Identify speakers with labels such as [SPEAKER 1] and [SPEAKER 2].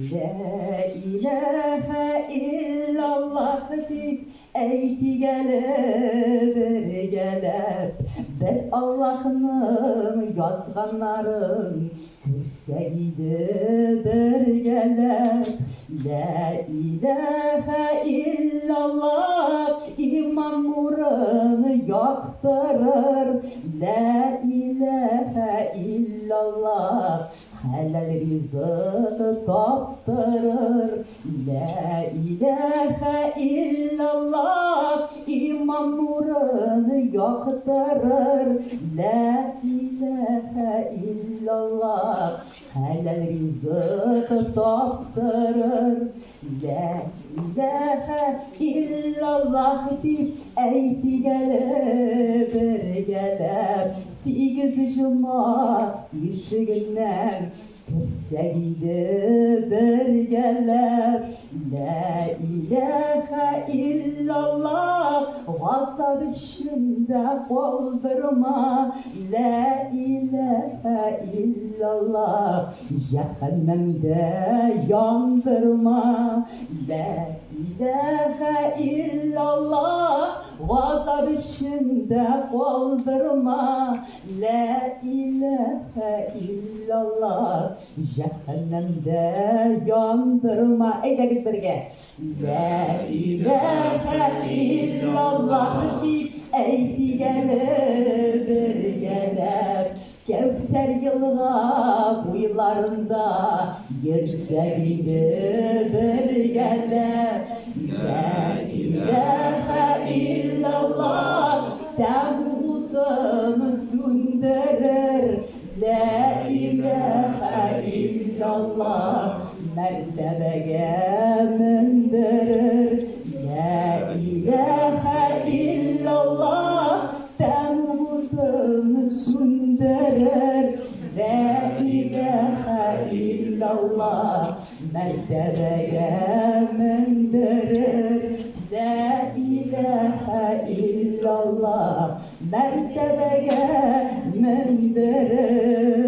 [SPEAKER 1] Лә иләһә иллаллаһ дип әйтик әле бергәләп. Бер Аллаһның язганнарын күрсәк иде бергәләп. Лә иләһә иллаллаһ иман нурын яктырыр. Лә иләһә иллаллаһ хәләл ризык таптырыр. Лә иләһә иллаллаһ иман нурын яктырыр. Лә иләһә иллаллаһ хәләл ризык таптырыр. Лә иләһә иллаллаһ дип әйтик әле бергәләп. Сигез җома ишегеннән керсәк иде бергәләп. Лә иләһә иллаллаһ газап эчендә калдырма. Лә иләһә иллаллаһ җәһәннәмдә яндырма. Лә иләһә иллаллаһ газап эчендә калдырма. Лә иләһә иллаллаһ җәһәннәмдә яндырма. Әйдәгез бергә. Лә иләһә иллаллаһ дип әйтик әле бергәләп. Кәүсәр елга буйларында йөрсәк иде бергәләп. Лә иләһә иллаллаһ тәмуг утын сүндерер. Лә иләһә иллаллаһ мәртәбәгә мендерер. Лә иләһә иллаллаһ тәмуг утын сүндерер. Лә иләһә иллаллаһ мәртәбәгә мендерер. Лә иләһә иллаллаһ мәртәбәгә мендерер.